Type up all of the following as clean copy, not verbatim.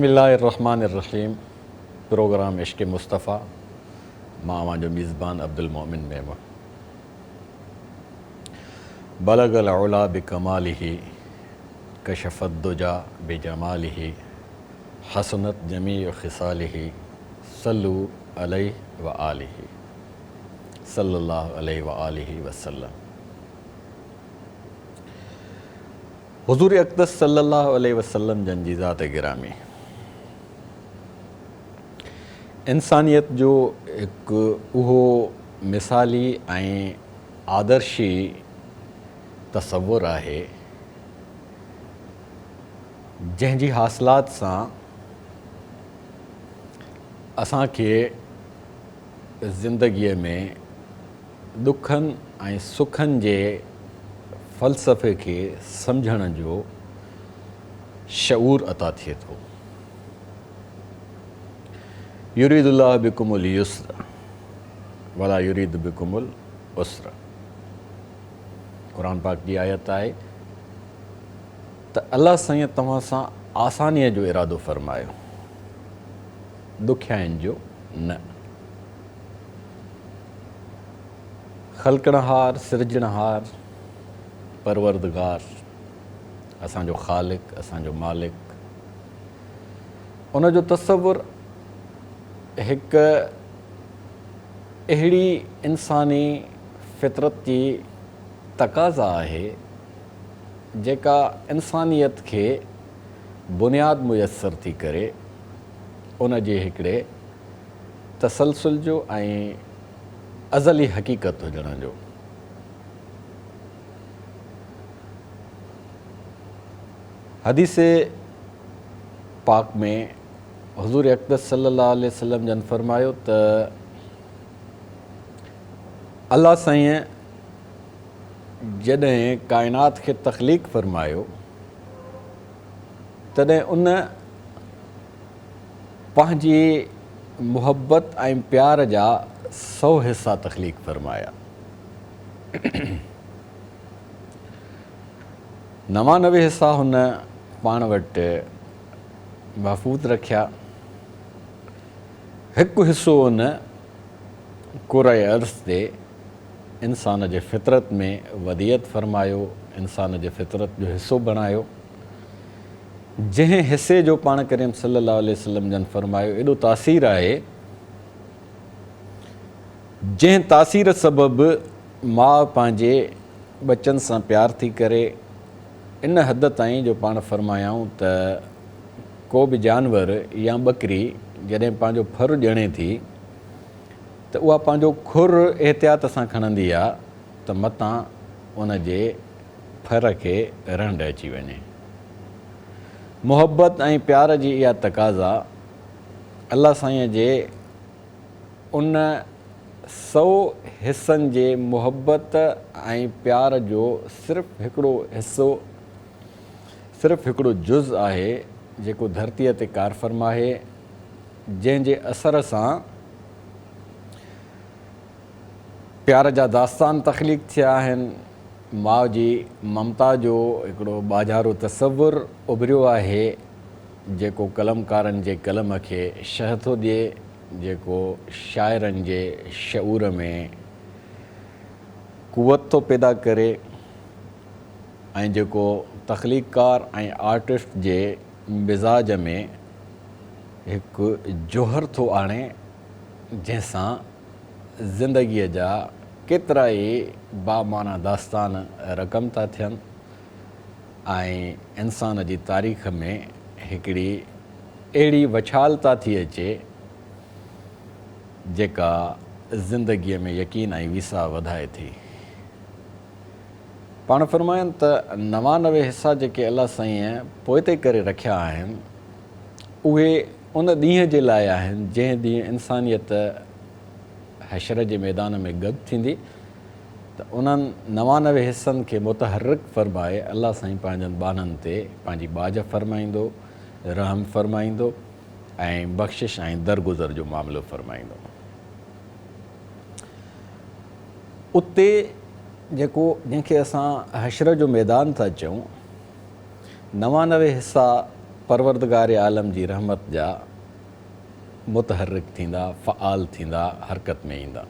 بسم الله الرحمٰن الرحيم پروگرام عشق مصطفيٰ مان اوهان جو ميزبان عبدالمؤمن ميمڻ. بلغ العلا بڪماله ڪشف الدجا بجماله حسنت جميع خصاله صلو عليه وآله صلي الله عليه وآله وسلم. حضور اقدس صلي الله عليه وسلم جن جي ذات گرامي انسانيت جو هڪ اهو مثالي ۽ آدرشي تصور آهي جنهن جي حاصلات سان اسان کي زندگيء ۾ ڏکن ۽ سکن جي فلسفي کي سمجهڻ جو شعور عطا ٿئي ٿو. يريد الله بڪم اليسر ولا يريد بڪم العسر قرآن پاڪ جي آيت آهي ته الله سائين توهان سان آسانيء جو ارادو فرمايو ڏکيائين جو نه. خلقڻهار، سرجڻهار، پروردگار، اسان جو خالق، اسان جو مالڪ، ان جو تصور هڪ اهڙي انساني فطرت جي تقاضا آهي، جيڪا انسانيت کي بنياد ميسر ٿي ڪري، ان جي هڪڙي تسلسل جو ۽ ازلي حقيقت هجڻ جو. حديث پاڪ ۾ حضور اقدس صلي الله عليه وسلم جن فرمايو ته الله سائين جڏهن ڪائنات کي تخليق فرمايو تڏهن ان پنهنجي محبت ۽ پيار جا سو حصا تخليق فرمايا. 99 حصا هن پاڻ وٽ محفوظ رکيا. هڪ حصو ان ڪره ارض تي انسان جي فطرت ۾ وديعت فرمايو، انسان جي فطرت جو حصو بڻايو. جنهن حصي جو پاڻ ڪريم صلي الله عليه وسلم جن فرمايو ايڏو تاثير آهي، جنهن تاثير سبب ماء پنهنجي ٻچن سان پيار ٿي ڪري، ان حد تائين جو پاڻ فرمايائون ته ڪو به جانور يا ٻڪري جڏهن پنهنجو ڦر ڄڻي ٿي ته اها پنهنجو کر احتياط سان کڻندي آ ته متان ان جي ڦر کي رهنڊ اچي وڃي. محبت ۽ پيار جي اها تقاضا الله سائينء جي ان سو حصن جي محبت ۽ پيار جو صرف هڪڙو حصو، صرف هڪڙو جز آهي جيڪو ڌرتيء تي ڪارفرما آهي، جنهن جي اثر سان پيار جا داستان تخليق ٿيا آهن. ماء جي ممتا جو هڪڙو ٻاجهارو تصور اڀريو آهي، جيڪو قلمڪارن جي قلم کي شهه ٿو ڏئي، جيڪو شاعرن جي شعور ۾ قوت ٿو پيدا ڪري ۽ جيڪو تخليقڪار ۽ آرٽسٽ جي مزاج ۾ هڪ جوهر ٿو آڻي، جنهن سان زندگيء جا ڪيترائي بامعنيٰ داستان رقم ٿا ٿين ۽ انسان جي تاريخ ۾ هڪڙي اهڙي وڇالتا ٿي اچي جيڪا زندگيء ۾ يقين ۽ ويساهه وڌائي ٿي. پاڻ فرمائن ته 99 حصا جيڪي الله سائينء پوئتي ڪري رکيا آهن، اهي ان ڏينهن جي لاء آهن، جنهن ڏينهن انسانيت حشر جي ميدان ۾ گڏ ٿيندي ته انهن 99 حصن کي متحرڪ فرمائي الله سائين پنهنجن ٻانهن تي پنهنجي ٻاجهه فرمائيندو، رحم فرمائيندو ۽ بخشش ۽ درگذر جو معاملو فرمائيندو. اتي جيڪو جنهن کي اسان حشر جو ميدان ٿا چئون، 99 حصا پروردگار عالم جي رحمت جا متحرڪ ٿيندا، فعال ٿيندا، حرڪت ۾ ايندا.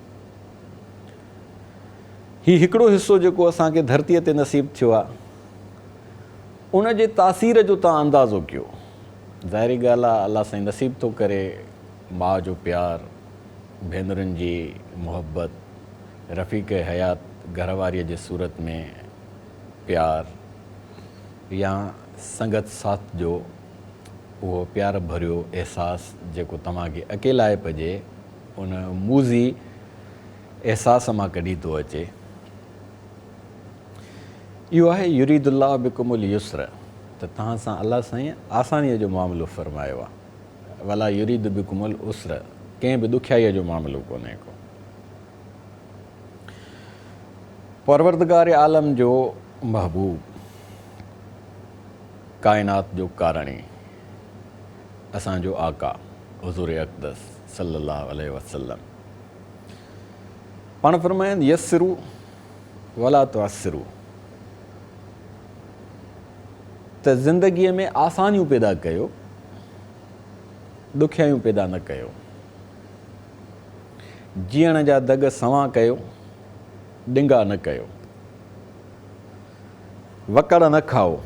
هي هڪڙو حصو جيڪو اسان کي ڌرتيء تي نصيب ٿيو آهي، ان جي تاثير جو توهان اندازو ڪيو. ظاهري ڳالهه آهي الله سائين نصيب ٿو ڪري ماء جو پيار، ڀينرن جي محبت، رفيق حيات گهر واريء جي صورت ۾ پيار يا سنگت ساٿ جو اهو پيار ڀريو احساس جيڪو توهان کي اڪيلائپ جي ان موذي احساس مان ڪڍي ٿو اچي. اهو آهي يريد الله بڪم اليسر ته توهان سان الله سائين آسانيء جو معاملو فرمايو آهي ولا يريد بڪم العسر ڪنهن به ڏکيائيء جو معاملو ڪونهي ڪو. پروردگار عالم جو محبوب، ڪائنات جو ڪارڻي، اسان جو آقا حضور اقدس صلي الله عليه وسلم پاڻ فرمائن يسرو ولا تعسرو ته زندگيء ۾ آسانيون پيدا ڪيو، ڏکيائيون پيدا نه ڪيو. جيئڻ جا دڳ سنوان ڪيو، ڏنگا نه ڪيو. وڪڙ نه کائو،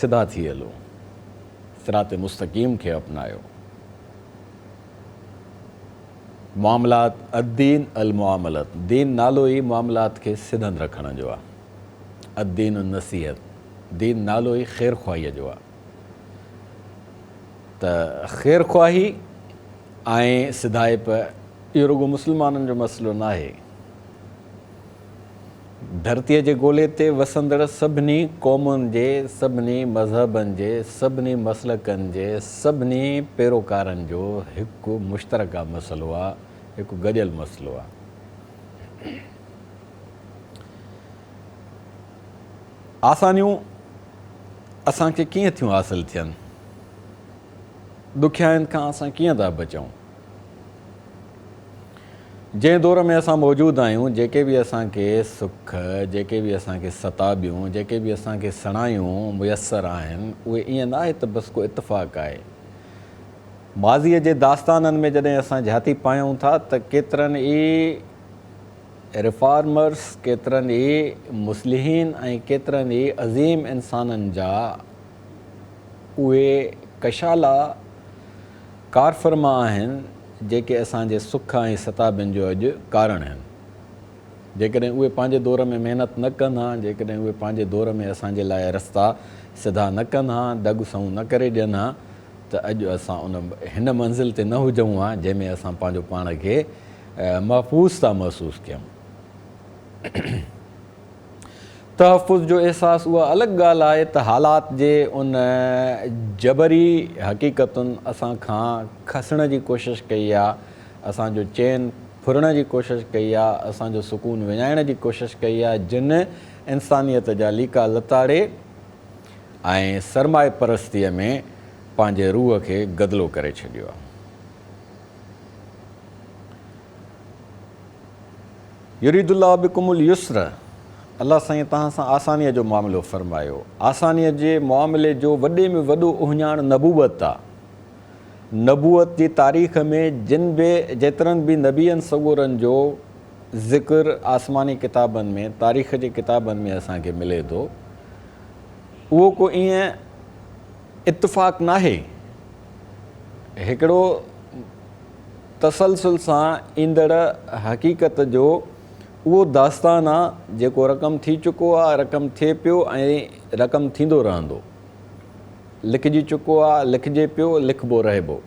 سڌا ٿي هلو. صراط مستقيم کي اپنايو. معاملات، الدين المعاملت، دين نالو ئي معاملات کي سڌن رکڻ جو آ. الدين النصيحت، دين نالو ئي خير خواهيء جو آ. ته خير خواهي ۽ سڌائپ اهو رڳو مسلمانن جو مسئلو ناهي. ڌرتيء جي گولي تي وسندڙ سڀني قومن جي، سڀني مذهبن جي، سڀني مسلڪن جي، سڀني پيروڪارن جو هڪ مشترڪه مسئلو آ، هڪ گڏيل مسئلو آ. آسانيون اسان کي ڪيئن ٿيون حاصل ٿين؟ ڏکيائين کان اسان ڪيئن ٿا بچون؟ جنهن دور ۾ اسان موجود آهيون، جيڪي به اسان کي سک، جيڪي به اسان کي ستابيون، جيڪي به اسان کي سڻايون ميسر آهن، اهي ائين ناهي ته بس ڪو اتفاق آهي. ماضيء جي داستانن ۾ جڏهن اسان جهاتي پايون ٿا ته ڪيترن ئي ريفارمرز، ڪيترن ئي مصلحين ۽ ڪيترن ئي عظيم انسانن جا اهي ڪشالا ڪارفرما آهن، جيڪي اسان جي سک ۽ ستابين جو اڄ ڪارڻ آهن. جيڪڏهن اهي پنهنجي دور ۾ محنت نه ڪن ها، جيڪڏهن اهي پنهنجي دور ۾ اسان جي لاء رستا سڌا نه ڪن ها، دڳ سنئون نه ڪري ڏين ها ته اڄ اسان ان هن منزل تي نه هجون ها، جنهن ۾ اسان پنهنجو پاڻ کي محفوظ ٿا محسوس ڪيون. تحفظ جو احساس اها الڳ ڳالهه آهي ته حالات جي ان جبري حقيقتن اسان کان کسڻ جي ڪوشش ڪئي آ، اسان جو چين ڦرڻ جي ڪوشش ڪئي آ، اسان جو سڪون وڃائڻ جي ڪوشش ڪئي آ، جن انسانيت جا ليڪا لتاڙي ۽ سرمائي پرستيء ۾ پنهنجي روح کي گدلو ڪري ڇڏيو آ. يريد الله بڪم اليسر، الله سائين توهان سان آسانيء جو معاملو فرمايو. آسانيء جي معاملي جو وڏي ۾ وڏو اهڃاڻ نبوت آ. نبوت جي تاريخ ۾ جن به جيترن به نبين سڳورن جو ذڪر آسماني ڪتابن ۾ تاريخ جي ڪتابن ۾ اسان کي ملي ٿو اهو ڪو ائين اتفاق ناهي. هڪڙو تسلسل سان ايندڙ حقيقت جو اهو داستان آ جيڪو رقم ٿي چڪو آ، رقم ٿئي پيو ۽ رقم ٿيندو رهندو. لکجي چڪو آ، لکجي پيو، لکبو رهبو.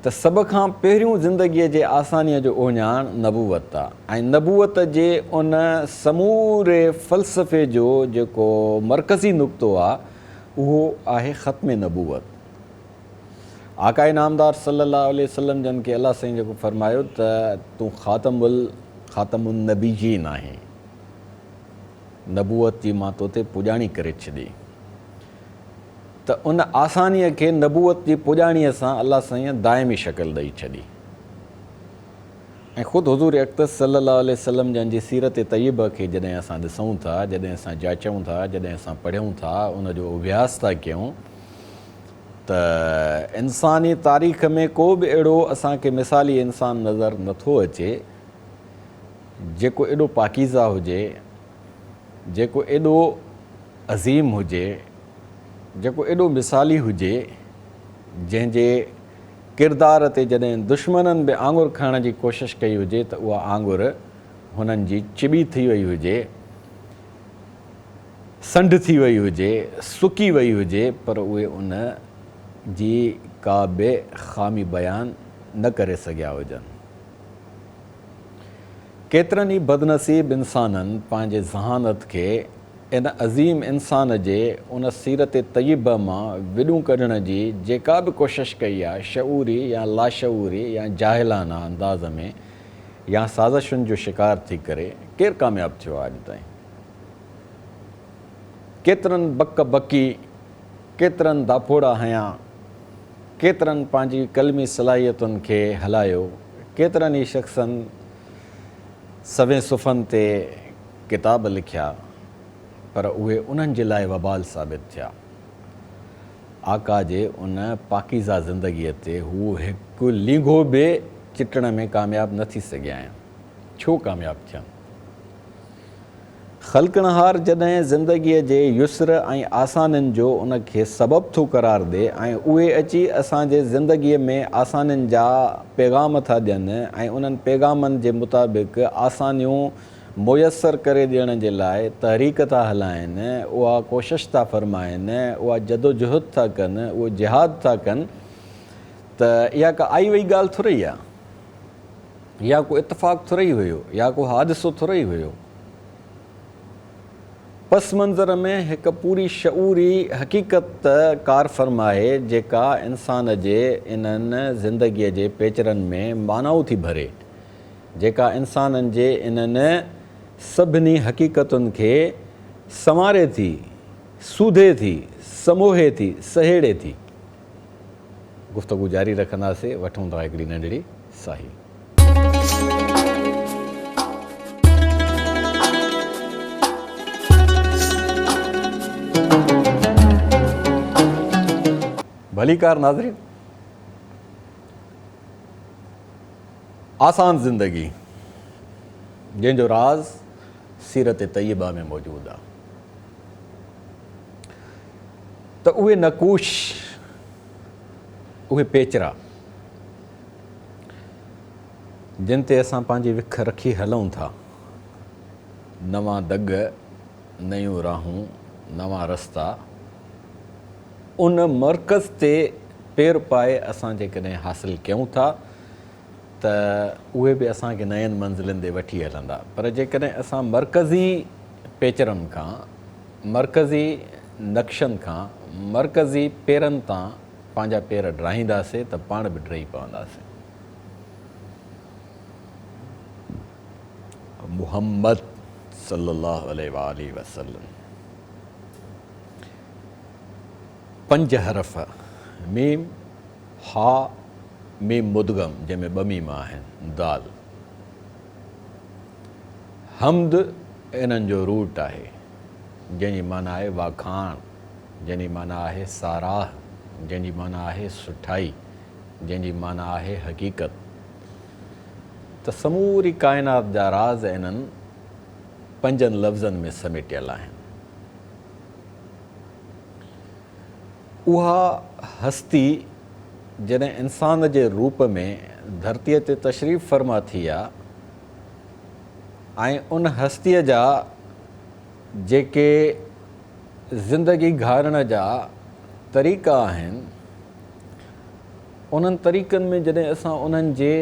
ته سڀ کان پهريون زندگيء جي آسانيء جو اهڃاڻ نبوت آ ۽ نبوت جي ان سموري فلسفي جو جيڪو مرڪزي نقطو آ اهو آهي ختم نبوت. آقاء نامدار صلّي الله عليه وسلّم جن کي الله سائين جيڪو فرمايو ته تون خاتم خاتم النبيين آهين، نبوت جي مان توتي پڄاڻي ڪري ڇڏي ته ان آسانيء کي نبوت جي پڄاڻيء سان الله سائين دائمي شڪل ڏئي ڇڏي. ۽ خود حضور اقدس صلّي اللّٰه عليه وسلّم جن جي سيرت طيبه کي جڏهن اسان ڏسون ٿا، جڏهن اسان جاچون ٿا، جڏهن اسان پڙهيون ٿا، ان جو اڀياس ٿا ڪيون ته انساني تاريخ ۾ ڪو به اهڙو اسان کي مثالي انسان نظر نٿو اچي جيڪو ايڏو پاڪيزه هجي، جيڪو ايڏو عظيم هجي، جيڪو ايڏو مثالي هجي، جنهن جي ڪردار تي جڏهن دشمنن به آڱر کڻڻ جي ڪوشش ڪئي هجي ته اها آڱر هنن جي چٻي ٿي وئي هجي، سنڍ ٿي وئي هجي، سڪي وئي هجي پر اهي ان جي ڪا به خامي بيان نه ڪري سگهيا هجن. ڪيترن ئي بدنصيب انسانن پنهنجي ذهانت کي ان عظيم انسان جي ان سيرت طيبه مان وڏون ڪڍڻ جي جيڪا به ڪوشش ڪئي آهي، شعوري يا لاشعوري يا جاهلانه انداز ۾ يا سازشن جو شڪار ٿي ڪري، ڪير ڪامياب ٿيو آهي اڄ تائين؟ ڪيترن بڪ بڪي، ڪيترن داڦوڙا هنيا، ڪيترن پنهنجي قلمي صلاحيتن کي هلايو، ڪيترن ئي شخصن سوين صفحن تي ڪتاب لکيا، پر اهي انهن جي لاء وبال ثابت ٿيا. آقا جي ان پاڪيزه زندگيء تي هو هڪ لينگهو به چٽڻ ۾ ڪامياب نه ٿي سگهيا آهن. ڇو ڪامياب ٿين؟ خلقڻهار جڏهن زندگيء جي يسر ۽ آسانين جو ان کي سبب ٿو قرار ڏي ۽ اهي اچي اسان جي زندگيء ۾ آسانين جا پيغام ٿا ڏين ۽ انهن پيغامن جي مطابق آسانيون ميسر ڪري ڏيڻ جي لاء تحريڪ ٿا هلائين، اها ڪوشش ٿا فرمائين، اها جدوجهد ٿا ڪن، اهو جهاد ٿا ڪن ته اها ڪا آئي وئي ڳالهه ٿورئي آهي. يا ڪو اتفاق ٿورئي هيو يا ڪو حادثو ٿورئي هيو. پس منظر ۾ هڪ پوري شعوري حقيقت ڪارفرما آهي جيڪا انسان جي انهن زندگيء جي پيچرن ۾ معنائون ٿي ڀري، جيڪا انسانن جي انهن سڀني حقيقتن کي سنواري ٿي، سوڌي ٿي، سموهي ٿي، سهيڙي ٿي. گفتگو جاري رکنداسين، وٺون ٿا هڪڙي ننڍڙي ساهي. ڀليڪار ناظرين آسان زندگي جنهن جو راز سيرت طيبه ۾ موجود آ ته اهي نقوش اهي پيچرا جن تي اسان پنهنجي وک رکي هلون ٿا. نوان دڳ، نيون راهون، نوان رستا، ان مرڪز تي پير پائي اسان جيڪڏهن حاصل ڪيون ٿا ته اهي به اسان کي نين منزلن ڏي وٺي هلندا پر جيڪڏهن اسان مرڪزي پيچرن کان، مرڪزي نقشن کان، مرڪزي پيرن تان پنهنجا پير ڊاهينداسين ته پاڻ به ڊهي پونداسين. محمد صلي الله عليه واٰله وسلم پنج حرف ميم حاء ميم مدغم جنهن ۾ ٻه ميم آهن دال حمد انهن جو روٽ آهي جنهن جي معنيٰ آهي واکاڻ جنهن جي معنيٰ آهي ساراهه، جنهن جي معنيٰ آهي سٺائي، جنهن جي معنيٰ آهي حقيقت ته سموري ڪائنات جا راز انهن پنجن لفظن ۾ سميٽيل آهن. اها هستي جڏهن انسان جي روپ ۾ ڌرتيء تي تشريف فرما ٿي آ ۽ ان هستيء جا جيڪي زندگي گهارڻ جا طريقا آهن، انهن طريقن ۾ جڏهن اسان انهن جي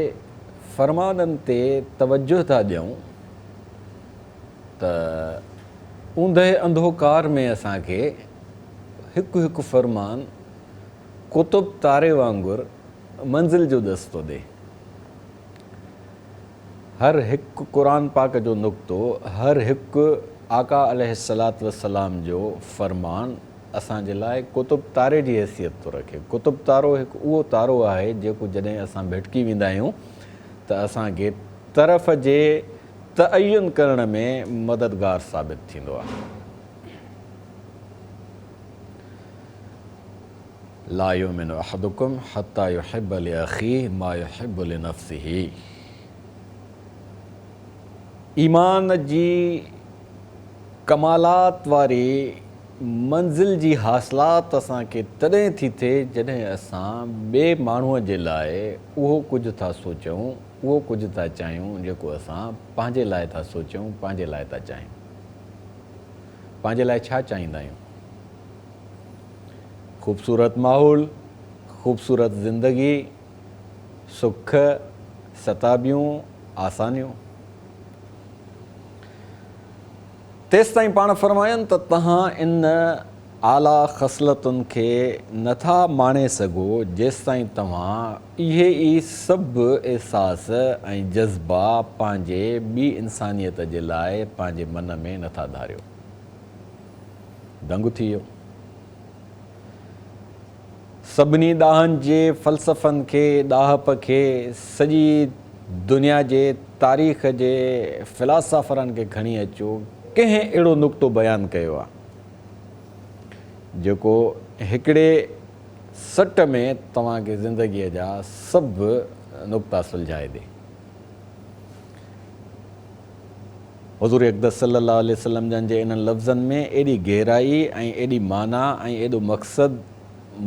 فرمانن تي توجهه ٿا ڏيون ته اوندهه انڌوڪار ۾ اسان کي هڪ هڪ فرمان قطب تاري وانگر منزل جو ڏس ٿو ڏئي. هر هڪ قرآن پاڪ جو نقطو، هر هڪ آقا عليه الصلوة والسلام جو فرمان اسان جي لاء قطب تاري جي حيثيت ٿو رکي. قطب تارو هڪ اهو تارو آهي جيڪو جڏهن اسان ڀٽڪي ويندا آهيون ته اسان کي طرف جي تعين ڪرڻ ۾ مددگار ثابت ٿيندو آهي. لا يؤمن احدڪم حتي يحب لاخيه ما يحب لنفسه ايمان جي ڪمالات واري منزل جي حاصلات اسان کي تڏهن ٿي ٿئي جڏهن اسان ٻئي ماڻهوء جي لاء اهو ڪجهه ٿا سوچيون، اهو ڪجهه ٿا چاهيون جيڪو اسان پنهنجي لاء ٿا سوچيون، پنهنجي لاء ٿا چاهيون. پنهنجي لاء ڇا چاهيندا آهيون؟ خوبصورت ماحول، خوبصورت زندگي، سک، ستابيون، آسانيون. تيستائين پاڻ فرمائن ته توهان ان اعليٰ خصلتن کي نه ٿا ماڻي سگهو جيستائين توهان اهي ئي سڀ احساس ۽ جذبا پنهنجي ٻي انسانيت جي لاء پنهنجي من ۾ نه ٿا ڌاريو. دنگ ٿي ويو. سڀني ڏاهن جي فلسفن کي، ڏاهپ کي، سڄي دنيا جي تاريخ جي فلاسافرن کي کڻي اچو، ڪنهن اهڙو نقطو بيان ڪيو آهي، جيڪو هڪڙي سٽ ۾ توهان کي زندگيء جا سڀ نقطا سلجهائي ڏي. حضور اقدس صلّي اللّٰه عليه وسلّم جن جي انهن لفظن ۾ ايڏي گهرائي ۽ ايڏي معنيٰ ۽ ايڏو مقصد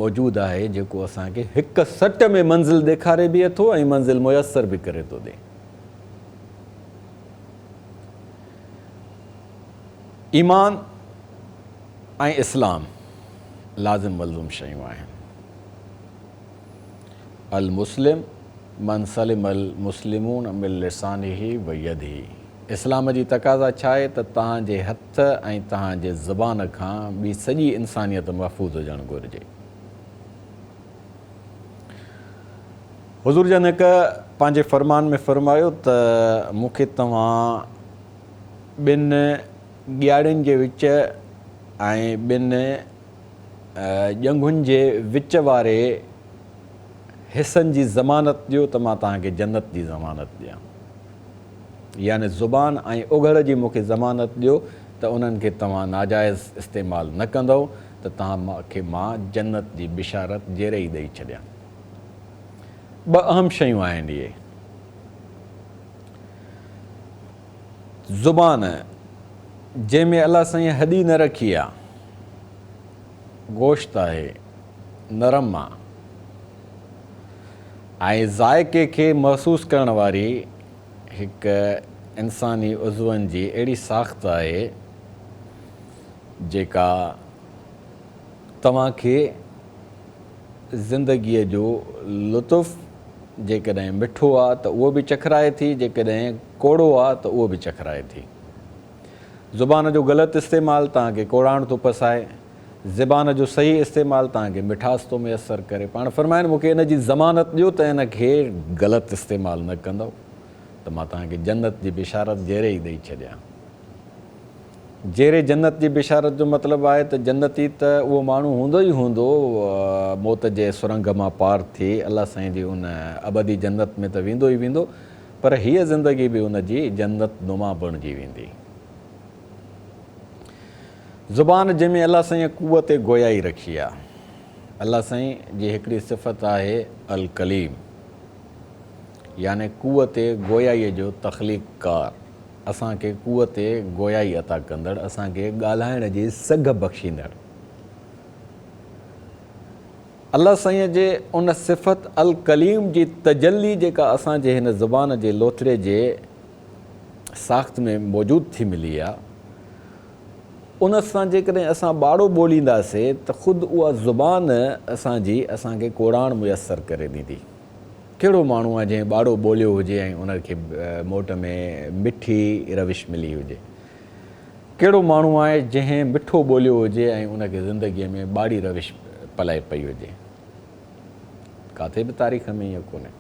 موجود آهي جيڪو اسان کي هڪ سٽ ۾ منزل ڏيکاري به اٿو ۽ منزل ميسر به ڪري ٿو ڏي. ايمان ۽ اسلام لازم ملزوم شيون آهن. المسلم من سلم المسلمون من لسانه و يده اسلام جي تقاضا ڇا آهي ته توهان جي هٿ ۽ توهان جي زبان کان ٻي سڄي انسانيت محفوظ هجڻ گهرجي. حضور جن هڪ پنهنجي فرمان ۾ فرمايو ته مون کي توهان ٻن ڳياڙين جي وچ ۽ ٻن ڄنگهن جي وچ واري حصن جي ضمانت ڏيو ته مان توهان کي جنت جي ضمانت ڏيان. يعني زبان ۽ اگهڙ جي مون کي ضمانت ڏيو ته انهن کي توهان ناجائز استعمال نه ڪندؤ ته توهان کي مان جنت جي بشارت جيئري ئي ڏئي ڇڏيان. ٻه اهم شيون آهن اهي. زبان، جنهن ۾ الله سائين هڏي نه رکي آ، گوشت آهي، نرم آ ۽ ذائقي کي محسوس ڪرڻ واري هڪ انساني عضون جي اهڙي ساخت آهي، جيڪا توهان کي زندگيء جو لطف جيڪڏهن مٺو آ ته اهو به چکرائي ٿي، جيڪڏهن ڪوڙو آ ته اهو به چکرائي ٿي. زبان جو غلط استعمال توهان کي ڪوڙاڻ ٿو پسائي، زبان جو صحيح استعمال توهان کي مٺاس ٿو ميسر ڪري. پاڻ فرمائن مون کي ان جي ضمانت ڏيو ته ان کي غلط استعمال نه ڪندؤ ته مان توهان کي جنت جي بشارت جيئري ئي ڏئي ڇڏيان. جيئري جنت جي بشارت جو مطلب آهي ته جنتي ته اهو ماڻهو هوندو ئي هوندو، موت جي سرنگهه مان پار ٿي الله سائين جي ان ابدي جنت ۾ ته ويندو ئي ويندو، پر هيء زندگي به ان جي جنت نما بڻجي ويندي. زبان جنهن ۾ الله سائينء قوت گويائي رکي آهي. الله سائين جي هڪڙي صفت آهي الڪليم يعني قوت گويائيء جو تخليقڪار. اسان کي قوت گويائي عطا ڪندڙ، اسان کي ڳالهائڻ جي سگهه بخشيندڙ. الله سائينء جي ان صفت الڪليم جي تجلي جيڪا اسان جي هن زبان جي لوٿڙي جي ساخت ۾ موجود ٿي ملي آ، ان سان جيڪڏهن اسان ٻاڙو ٻولينداسي ته خود اها زبان اسان جي اسان کي ڪوڙاڻ ميسر ڪري ڏيندي. ڪهڙو ماڻهو آهي جنهن ٻاڙو ٻوليو هجي ۽ ان کي موٽ ۾ مٺي روش ملي هجي؟ ڪهڙو ماڻهو آهي جنهن مٺو ٻوليو هجي ۽ ان کي زندگيء ۾ ٻاڙي روش پلئه پئي هجي؟ ڪاٿي به تاريخ ۾ ائين ڪونهي.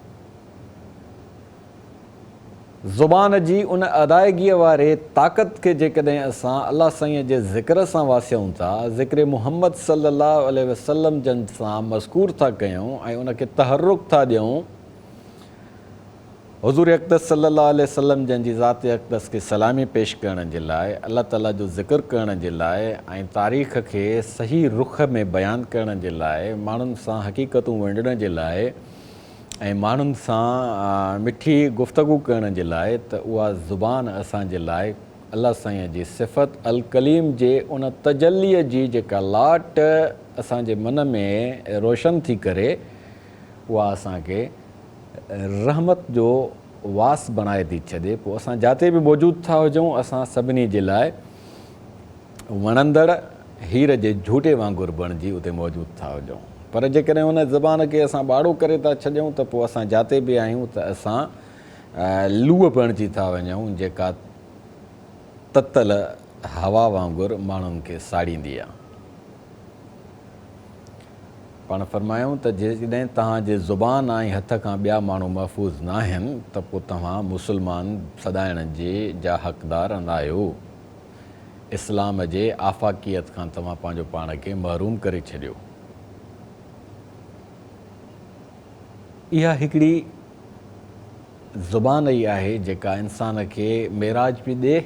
زبان جي ان ادائگيء واري طاقت کي جيڪڏهن اسان الله سائينء جي ذڪر سان واسيون ٿا، ذڪر محمد صلي الله عليه وسلم جن سان مذڪور ٿا ڪيون ۽ ان کي تحرڪ ٿا ڏيون حضور اقدس صلّي اللّٰه عليه وسلّم جن جي ذات اقدس کي سلامي پيش ڪرڻ جي لاء، الله تعاليٰ جو ذڪر ڪرڻ جي لاء ۽ تاريخ کي صحيح رخ ۾ بيان ڪرڻ جي لاء، ماڻهن سان حقيقتون ونڊڻ جي لاء ۽ ماڻهن سان مٺي گفتگو ڪرڻ جي لاء ته اها زبان اسان جي لاء الله سائينء جي صفت الڪليم جي ان تجليء جي جيڪا لاٽ اسان جي من ۾ روشن ٿي ڪري اها اسان کي رحمت جو واس بڻائي ٿي ڇڏي، پوء اسان جاتي به موجود ٿا هجون، اسان سڀني جي لاء وڻندڙ هير جي جهوٽي وانگر بڻجي اتي موجود ٿا هجون. پر جيڪڏهن ان زبان کي اسان ٻاڙو ڪري ٿا ڇڏيون ته پوء اسان جاتي به آهيون ته اسان لوهه بڻجي ٿا وڃون، جيڪا تتل هوا وانگر ماڻهن کي ساڙيندي آهي. پاڻ فرمايائون ته جيڪڏهن توهان جي زبان ۽ هٿ کان ٻيا ماڻهو محفوظ ناهن ته پوء توهان مسلمان سڏائڻ جي جا حقدار ناهيو. اسلام جي آفاقيت کان توهان پنهنجو پاڻ کي محروم ڪري ڇڏيو. اها هڪڙي زبان ئي آهي جيڪا انسان کي معراج به ڏي،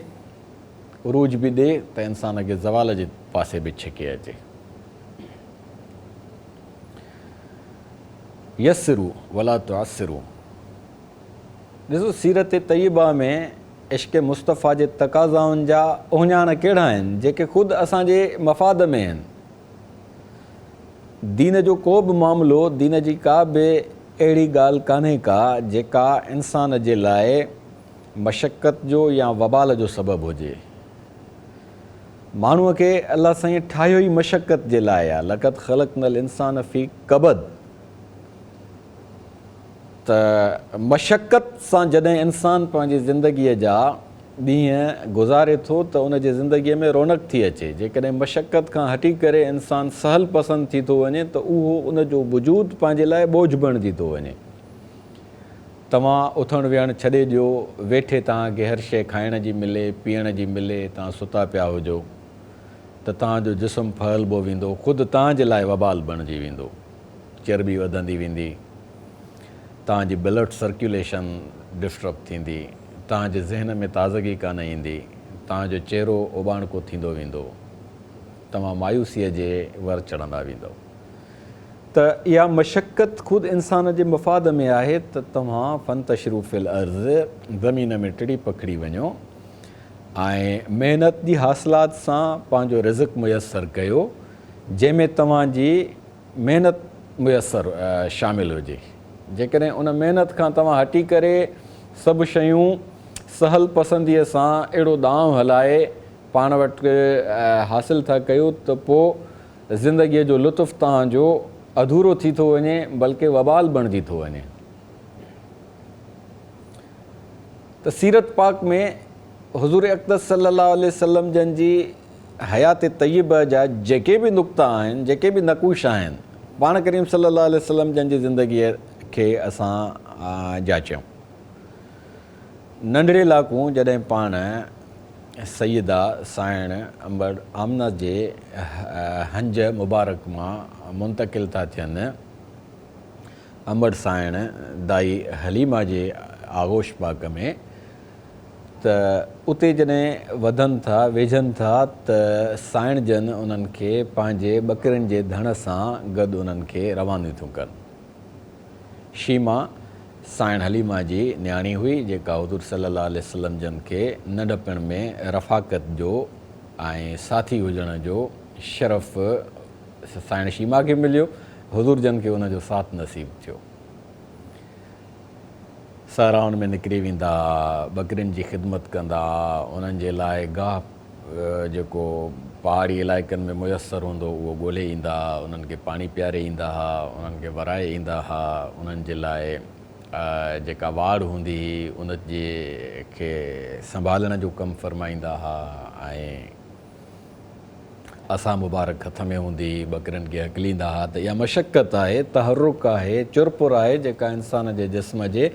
عروج به ڏي ته انسان کي زوال جي پاسي به ڇڪي اچي. يسروا ولا تعسروا ڏسو سيرت طيبه ۾ عشق مصطفيٰ جي تقاضائن جا اهڃاڻ ڪهڙا آهن جيڪي خود اسان جي مفاد ۾ آهن. دين جو ڪو به معاملو دين جي ڪا به اهڙي ڳالهه ڪانهي ڪا جيڪا انسان جي لاء مشقت جو يا وبال جو سبب هجي. ماڻهوء کي الله سائين ٺاهيو ئي مشقت جي لاء آ، لقد خلقنا الانسان في ڪبد ته مشقت سان جڏهن انسان پنهنجي زندگيء جا ڏينهن گذاري ٿو ته ان جي زندگيء ۾ رونق ٿي اچي، جيڪڏهن مشقت کان هٽي ڪري انسان سهل پسند ٿي ٿو وڃي ته اهو ان جو وجود پنهنجي لاء ٻوجهه بڻجي ٿو وڃي. توهان اٿڻ ويهڻ ڇڏي ڏيو، ويٺي توهان کي هر شيء کائڻ جي ملي، پيئڻ جي ملي، توهان ستا پيا هجو ته توهان جو جسم ڦهلبو ويندو، خود توهان جي لاء وبال بڻجي ويندو، چرٻي وڌندي ويندي، توهان جي بلڊ سرڪيوليشن ڊسٽرب ٿيندي، توهان جي ذهن ۾ تازگي ڪانه ايندي، توهان جو چهرو اوٻاڻڪو ٿيندو ويندو، توهان مايوسيء جي ور چڙهندا ويندؤ. ته اها مشقت خود انسان جي مفاد ۾ آهي ته توهان فانتشروا في الارض زمين ۾ ٽڙي پکڙي وڃو ۽ محنت جي حاصلات سان پنهنجو رزق ميسر ڪيو جنهن ۾ توهان جي محنت ميسر شامل هجي جيڪڏهن ان محنت کان توهان هٽي ڪري سڀ شيون سهل پسنديء سان اهڙو ڏانء هلائي پاڻ وٽ حاصل ٿا ڪيو ته پوء زندگيء جو لطف توهان جو اڌورو ٿي ٿو وڃي بلڪه وبال بڻجي ٿو وڃي. ته سيرت پاڪ ۾ حضور اقدس صلي الله عليه وسلم جن جي حيات طيبه جا جيڪي به نقطا آهن، جيڪي به نقوش آهن، پاڻ ڪريم صلي الله عليه وسلم جن جي زندگيء کي اسان جاچيون. ننڍڙي لاڪون جڏهن پاڻ سيده سانئڻ امڙ آمنه جي هنج مبارڪ مان منتقل ٿا ٿين، امڙ سانئڻ دائي حليمه جي آغوش پاڪ ۾، ته اتي جڏهن وڌن ٿا، ويجهن ٿا ته سانئڻ جن انهن کي پنهنجي ٻڪرين جي ڌڻ سان گڏ انهن کي روانيون ٿيون ڪن. شيما سانئڻ حليمه جي نياڻي هئي، جيڪا حضور صلي الله عليه وسلم جن کي ننڍپڻ ۾ رفاقت جو ۽ ساٿي هجڻ جو شرف سانئڻ شيما کي مليو، حضور جن کي ان جو ساٿ نصيب ٿيو. صحرائن ۾ نڪري ويندا ها، ٻڪرين جي خدمت ڪندا ها، انهن جي لاء گاهه جيڪو پهاڙي علائقن ۾ ميسر هوندو اهو ڳولهي ايندا ها، انهن کي پاڻي پياري ايندا ها، انهن کي ورائي ايندا ها، انهن جي لاء جيڪا واڙ هوندي هئي ان جي کي سنڀالڻ جو ڪم فرمائيندا ها ۽ عصا مبارڪ هٿ ۾ هوندي هئي، ٻڪرين کي هڪليندا ها ته اها مشقت آهي، تحرڪ آهي، چرپر آهي جيڪا انسان جي جسم جي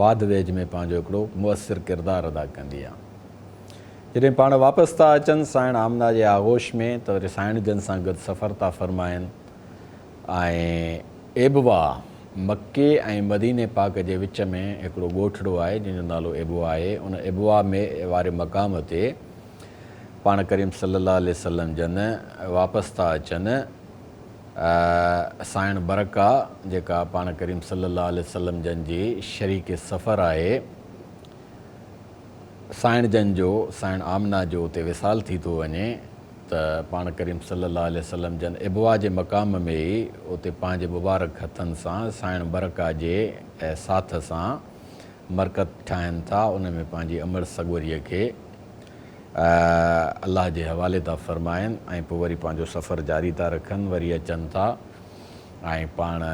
واڌ ويجهه ۾ پنهنجو هڪڙو مؤثر ڪردار ادا ڪندي آهي. جڏهن پاڻ واپس ٿا اچن سائڻ آمنه جي آغوش ۾ ته وري سائڻ جن سان گڏ سفر ٿا فرمائن ۽ ابوا مڪي ۽ مديني پاڪ جي وچ ۾ هڪڙو ڳوٺڙو آهي جنهن جو نالو ابوا آهي. ان ابوا ۾ واري مقام تي پاڻ ڪريم صلي الله عليه وسلم جن واپس ٿا اچن. سائڻ برڪه جيڪا پاڻ ڪريم صلي الله عليه وسلم جن جي شريڪ سفر آهي، سائڻ جن جو سائڻ آمنه جو اتي وصال ٿي ٿو وڃي. ته پاڻ ڪريم صلّي اللّٰه عليه وسلّم جن ابوا جي مقام ۾ ئي اتي پنهنجي مبارڪ هٿن سان سائڻ برڪه جي ساٿ سان مرقد ٺاهين ٿا، ان ۾ پنهنجي امڙ سڳوريء کي الله جي حوالي ٿا فرمائن ۽ پوء وري پنهنجو سفر جاري ٿا رکن، وري اچن ٿا ۽ پاڻ.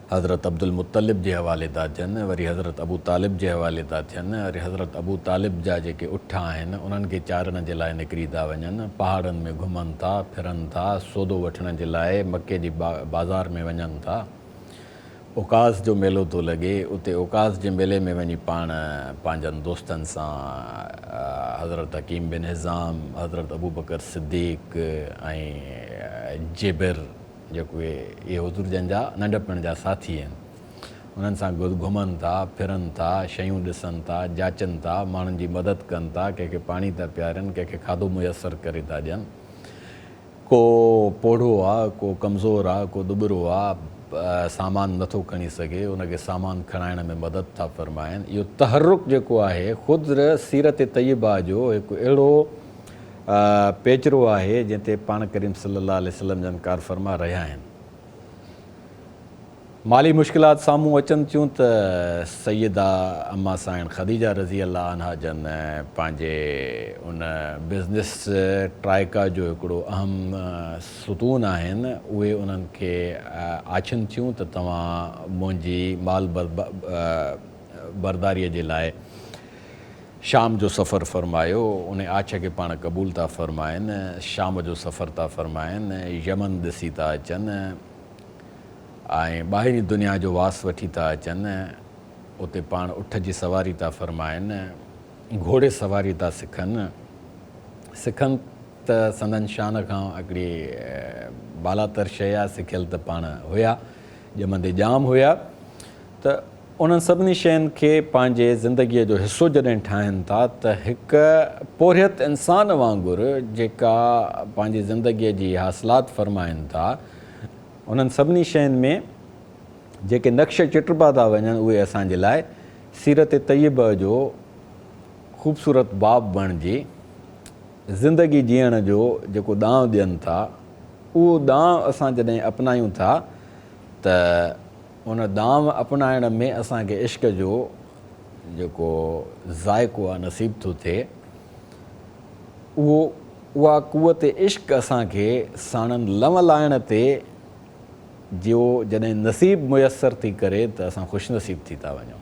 حضرت عبدالمطلب جي حوالي ٿا ٿين، وري حضرت ابو طالب جي حوالي ٿا ٿين، وري حضرت ابو طالب جا جيڪي اٺ آهن، انهن کي چارڻ جي لاء نڪري ٿا وڃن، پهاڙن ۾ گهمن ٿا، ڦرن ٿا، سودو وٺڻ جي لاء مڪي جي بازار ۾ وڃن ٿا. عڪاظ جو ميلو ٿو لڳي، اتي عڪاظ جي ميلي ۾ وڃي پاڻ پنهنجن دوستن سان حضرت حڪيم بن حزام، حضرت ابوبڪر صديق ۽ جبر، جيڪو اهي حضور جن جا ننڍپڻ جا ساٿي آهن، انهن سان گڏ گهمن ٿا، ڦرن ٿا، شيون ڏسن ٿا، جاچن ٿا، ماڻهن جي مدد ڪن ٿا، ڪنهن کي پاڻي ٿا پيارين، ڪنهن کي کاڌو ميسر ڪري ٿا ڏين. ڪو پوڙهو آ، ڪو ڪمزور آ، ڪو ڏٻرو آ، سامان نٿو کڻي سگهي، ان کي سامان کڻائڻ ۾ مدد ٿا فرمائن. اهو تحرڪ جيڪو آهي، خود سيرت طيبه جو هڪ اهڙو پيچرو آهي جنهن تي پاڻ ڪريم صلي الله عليه وسلم جن ڪارفرما رهيا آهن. مالي مشڪلات سامهون اچن ٿيون ته سيده اما سائڻ خديجه رضي الله عنها جن پنهنجي ان بزنس ٽرائيڪا جو هڪڙو اهم ستون آهن اهي انهن کي آڇن ٿيون ته توهان منهنجي مال برداري جي لاء شام جو سفر فرمايو، ان آڇ کي پاڻ قبول ٿا فرمائن، شام جو سفر ٿا فرمائن، يمن ڏسي ٿا اچن ۽ ٻاهرين دنيا جو واس وٺي ٿا اچن، اتي پاڻ اٺ جي سواري ٿا فرمائن، گهوڙي سواري ٿا سکن، سکن ته سندن شان کان هڪڙي بالاتر شيء آ، سکيل ته پاڻ هيا، ڄمندي ڄام هيا ته. انهن سڀني شين کي پنهنجي زندگيء جو حصو جڏهن ٺاهين ٿا ته هڪ پورهيت انسان وانگر جيڪا پنهنجي زندگيء جي حاصلات فرمائن ٿا، انهن سڀني شين ۾ جيڪي نقش چٽبا ٿا وڃن اهي اسان جي لاء سيرت طيبه جو خوبصورت باب بڻجي زندگي جيئڻ جو جيڪو ڏانء ڏين ٿا، اهو ڏانء اسان جڏهن اپنايون ٿا ته ان ڏانء اپنائڻ ۾ اسان کي عشق جو جيڪو ذائقو آ نصيب ٿو ٿئي، اهو اها قوت عشق اسان کي ساڻن لنء لائڻ تي جو جڏهن نصيب ميسر ٿي ڪري ته اسان خوش نصيب ٿي ٿا وڃون.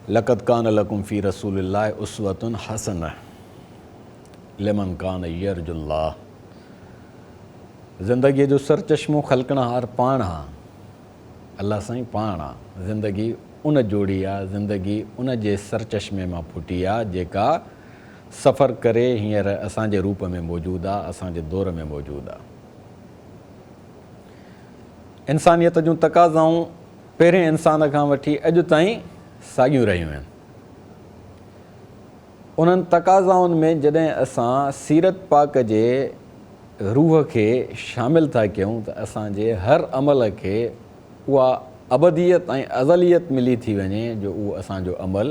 لقد ڪان لڪم في رسول الله اسوة حسنة لمن ڪان يرجو الله. زندگيء جو سرچشمو خلقڻهار پاڻ آ. الله سائين پاڻ آ. زندگي ان جوڙي آ، زندگي ان جي سرچشمي مان ڦٽي آ، جيڪا سفر ڪري هينئر اسان جي روپ ۾ موجود آ، اسان جي دور ۾ موجود آ. انسانيت جون تقاضائون پهرين انسان کان وٺي اڄ تائين ساڳيون رهيون آهن. انهن تقاضائن ۾ جڏهن اسان سيرت پاڪ جي روح کي شامل ٿا ڪيون ته اسان جي هر عمل کي اها ابديت ۽ ازليت ملي ٿي وڃي جو اهو اسان جو عمل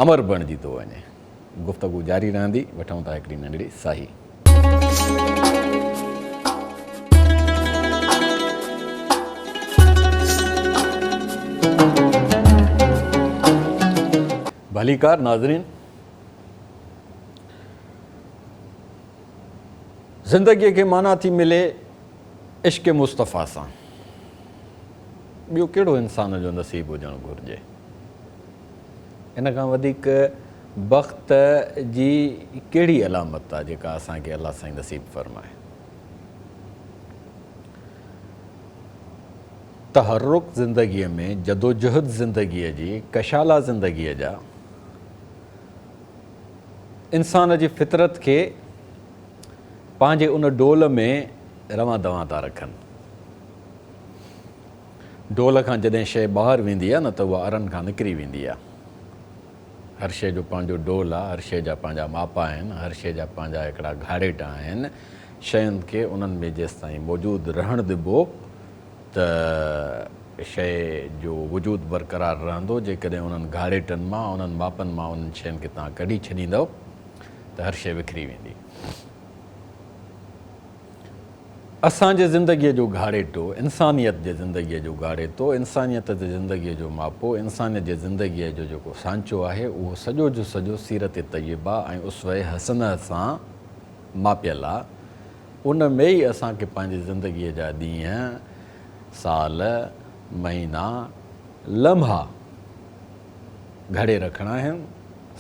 امر بڻجي ٿو وڃي. گفتگو جاري رهندي، وٺون ٿا هڪڙي ننڍڙي ساهي. ڀليڪار ناظرين زندگيء کي معنيٰ ٿي ملي عشق مصطفيٰ سان ٻيو ڪهڙو انسان جو نصيب هجڻ گهرجي ان کان وڌيڪ بخت جي ڪهڙي علامت آ جيڪا اسان کي الله سائين نصيب فرمائي تحرڪ زندگيء ۾ جدوجهد زندگيء جي، ڪشالا زندگيء جا، انسان جي فطرت کي پنهنجي ان ڊول ۾ روان دوان ٿا رکن. ڊول کان جڏهن شيء ٻاهر ويندي آهي نه ته اها ارن کان نڪري ويندي آهي. هر شيء جو پنهنجو ڊول آهي، هر شيء جا پنهنجا ماپ آهن، هر شيء جا پنهنجا هڪڙا گهاڙيٽا آهن. شين کي انهن ۾ جيستائين موجود رهڻ ڏبو ته شيء جو وجود برقرار رهندو، جيڪڏهن انهن گهاڙيٽن مان، انهن ماپن مان انهن شين کي توهان ڪڍي ڇڏيندؤ ته هر شيء وکري ويندي. اسان جي زندگيء جو گهاڙيٽو، انسانيت جي زندگيء جو گهاڙيتو، انسانيت جي زندگيء جو ماپو، انسانيت جي زندگيء جو جيڪو سانچو آهي، اهو سڄو جو سڄو سيرت طيبه ۽ اسوه حسنه سان ماپيل آ. ان ۾ ئي اسان کي پنهنجي زندگيء جا ڏينهن، سال، مهينا، لمحا گهڙي رکڻا آهن،